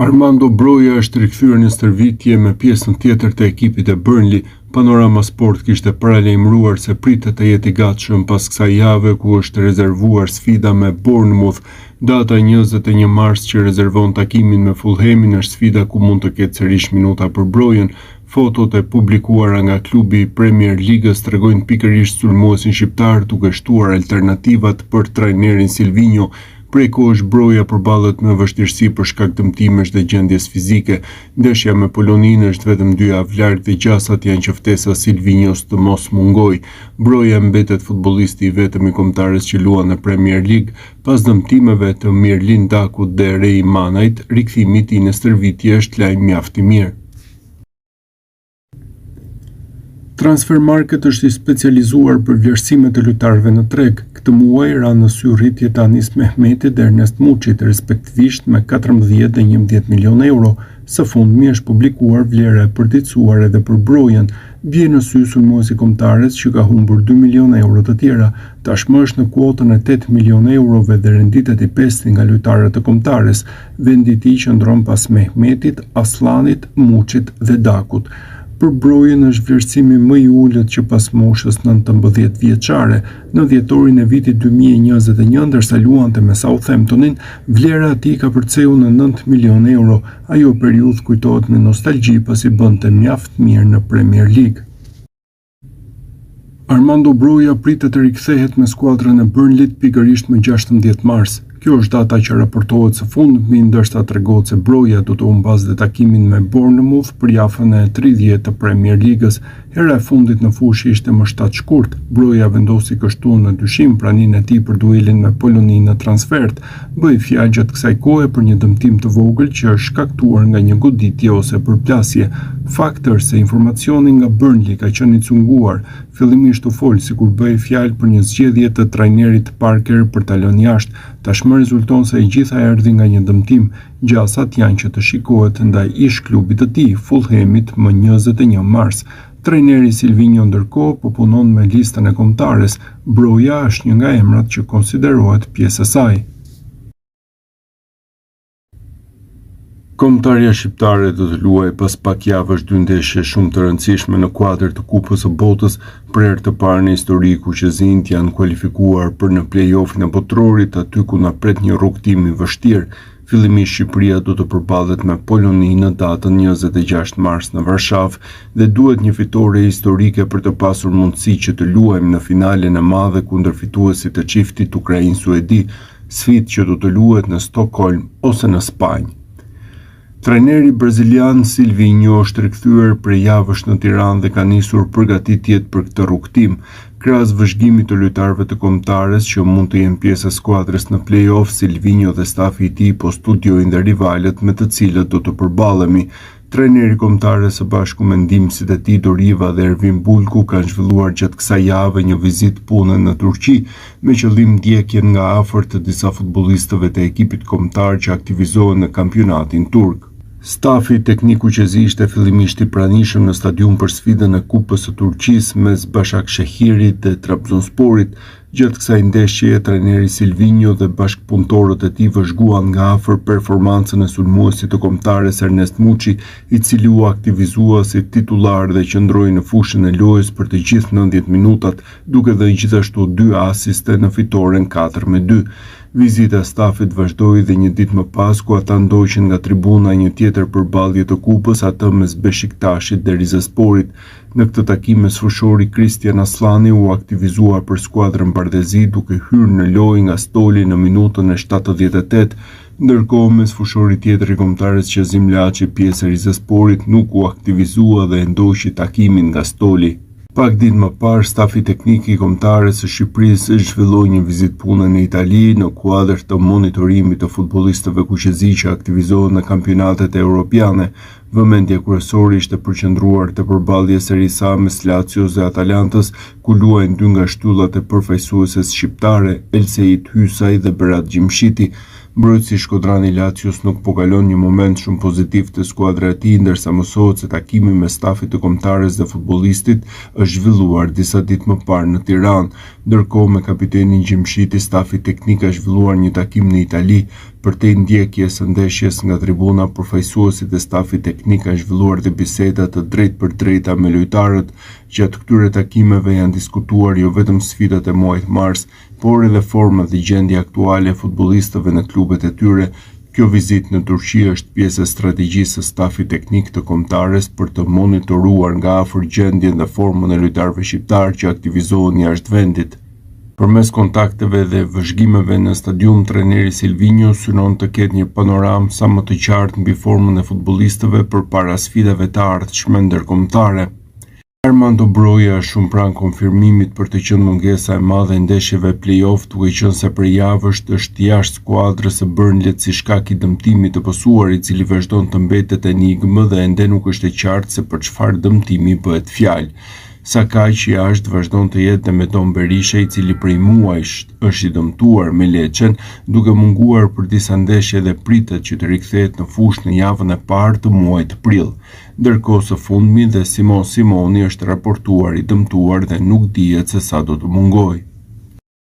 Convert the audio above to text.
Armando Broja është rikthyer në stërvitje me pjesën tjetër të ekipit të Burnley. Panorama Sport kishte paralajmëruar se pritet të jetë i gatshëm pas kësaj jave ku është rezervuar sfida me Bournemouth. Data 21 mars që rezervon takimin me Fulhamin është sfida ku mund të ketë sërish minuta për Brojën. Fotot e publikuara nga klubi i Premier Ligës tregojnë pikërisht sulmuesin shqiptar duke shtuar alternativat për trajnerin Silvinjo. Prej kohësh Broja përballet me vështirësi për shkak dëmtimesh dhe gjendjes fizike. Ndeshja me Poloninë është vetëm dy javë larg dhe gjasat janë që ftesa e Silvinjos të mos mungojë. Broja mbetet futbollisti i vetëm i kombëtares që luan në Premier Ligë. Pas dëmtimeve të Mirlind Dakut dhe Rei Manajt, rikthimi i tij në stërvitje është lajm mjaft i mirë. Transfermarkt është i specializuar për vlerësimet e lojtarëve në treg. Këtë muaj ranë në sy rritjet e Anis Mehmetit dhe Ernest Muçit, respektivisht me 14 dhe 11 milionë euro. Së fundmi është publikuar vlera e përditësuar edhe për Brojën. Bie në sy sulmuesi i kombëtares që ka humbur 2 milionë euro të tjera. Tashmë është në kuotën e 8 milionë eurove dhe renditet i pesti nga lojtarët e kombëtares. Vendi i tij qëndron pas Mehmetit, Asllanit, Muçit dhe Dakut. Për Brojën është vlerësimi më i ulët që pas moshës 19 vjeçare. Në dhjetorin e vitit 2021, ndërsa luante me Southamptonin, vlera e tij kapërceu në 9 milionë euro. Ajo periudhë kujtohet me nostalgji pasi bënte mjaft mirë në Premier League. Armando Broja pritet të rikthehet me skuadrën e Burnleyt pikërisht më 16 mars. Kjo është data që raportohet së fundmi, ndërsa tregohet se Broja do të humbasë dhe takimin me Bournemouth për javën e 30 të Premier Ligës. Hera e fundit në fushë ishte më 7 shkurt. Broja vendosi kështu në dyshim praninë e tij për duelin me Poloninë në transfertë. Bëhej fjalë gjatë kësaj kohe për një dëmtim të vogël që është shkaktuar nga një goditje ose përplasje. Fakt është se informacioni nga Burnley ka qenë i cunguar. Fillimisht u fol sikur bëhej fjalë për një zgjedhje të trajnerit Parker për ta lënë jashtë. Tashmë rezulton se e gjitha erdhi nga një dëmtim. Gjasat janë që të shikohet ndaj ish-klubit të tij, Fulhamit, më 21 mars. Trajneri Silvinjo ndërkohë po punon me listën e kombëtares, Broja është një nga emrat që konsiderohet pjesë e saj. Kombëtarja shqiptare do të luajë pas pak javësh dy ndeshje shumë të rëndësishme në kuadër të Kupës së Botës. Për herë të parë në histori kuqezinjtë janë kualifikuar për në play-offin e Botërorit, aty ku na pret një rrugëtim i vështirë. Fillimisht Shqipëria do të përballet me Poloninë në datën 26 mars në Varshavë dhe duhet një fitore historike për të pasur mundësi që të luajmë në finalen e madhe kundër fituesit të çiftit Ukrainë-Suedi, sfidë që do të luhet në Stokholm ose në Spanjë. Trajneri brazilian Silvinjo është rikthyer prej javësh në Tiranë dhe ka nisur përgatitjet për këtë rrugëtim. Krahas vëzhgimit të lojtarëve të kombëtares që mund të jenë pjesë e skuadrës në play-off, Silvinjo dhe stafi i tij po studiojnë dhe rivalët me të cilët do të përballemi. Trajneri i kombëtares së bashku me ndihmësit e tij Doriva dhe Ervin Bulku kanë zhvilluar gjatë kësaj jave një vizitë pune në Turqi, me qëllim ndjekjen nga afër të disa futbollistëve të ekipit kombëtar që aktivizohen në kampionatin turk. Stafi teknik kuqezi ishte fillimisht i pranishëm në stadium për sfidën e Kupës së Turqisë mes Başakşehirit dhe Trabzonsporit. Gjatë kësaj ndeshjeje, trajneri Silvinjo dhe bashkëpunëtorët e tij vëzhguan nga afër performancën e sulmuesit të kombëtares Ernest Muçi, i cili u aktivizua si titullar dhe qëndroi në fushën e lojës për të gjithë 90 minutat, duke dhënë gjithashtu dy asiste në fitoren 4-2. Vizita e stafit vazhdoi dhe një ditë më pas, ku ata ndoqën nga tribuna një tjetër përballje të kupës, atë mes Beshiktashit dhe Rizesporit. Në këtë takim mesfushori Kristjan Asllani u aktivizua për skuadrën bardhezi duke hyrë në lojë nga stoli në minutën e 78. Ndërkohë, mesfushori tjetër i kombëtares Qazim Laçi, pjesë e Rizesporit, nuk u aktivizua dhe e ndoqi takimin nga stoli. Pak ditë më parë, stafi teknik i Kombëtares së Shqipërisë zhvilloi një vizitë pune në Itali në kuadër të monitorimit të futbollistëve kuqezi që aktivizohen në kampionatet europiane. Vëmendja kryesore ishte përqendruar te përballja e Serisë A mes Lazios dhe Atalantës, ku luajnë dy nga shtyllat e përfaqësueses shqiptare, Elseid Hysaj dhe Berat Gjimshiti. Mbrojtësi shkodran i Lazios nuk po kalon një moment shumë pozitiv te skuadra e tij, ndërsa mësohet se takimi mes stafit të kombëtares dhe futbollistit është zhvilluar disa ditë më parë në Tiranë. Ndërkohë, me kapitenin Gjimshiti, stafi teknik ka zhvilluar një takim në Itali. Përtej ndjekjes së ndeshjes nga tribuna, përfaqësuesit e stafit teknik kanë zhvilluar dhe biseda të drejtpërdrejta me lojtarët. Gjatë këtyre takimeve janë diskutuar jo vetëm sfidat e muajit mars, por edhe forma dhe gjendja aktuale e futbollistëve në klubet e tyre. Kjo vizitë në Turqi është pjesë e strategjisë së stafit teknik të kombëtares për të monitoruar nga afër gjendjen dhe formën e lojtarëve shqiptarë që aktivizohen jashtë vendit. Përmes kontakteve dhe vëzhgimeve në stadium, trajneri Silvinjo synon të ketë një panoramë sa më të qartë mbi formën e futbollistëve përpara sfidave të ardhshme ndërkombëtare. Armando Broja është shumë pranë konfirmimit për të qenë mungesa e madhe e ndeshjeve play-off, duke qenë se prej javësh është jashtë skuadrës së Burnleyt si shkak i dëmtimit të pësuar, i cili vazhdon të mbetet enigmë dhe ende nuk është e qartë se për çfarë dëmtimi bëhet fjalë. Sakaq, jashtë vazhdon të jetë dhe Medon Berisha, i cili prej muajsh është i dëmtuar me Lecen, duke munguar për disa ndeshje dhe pritet që të rikthehet në fushë në javën e parë të muajit prill. Ndërkohë së fundmi dhe Simon Simoni është raportuar i dëmtuar dhe nuk dihet se sa do të mungojë.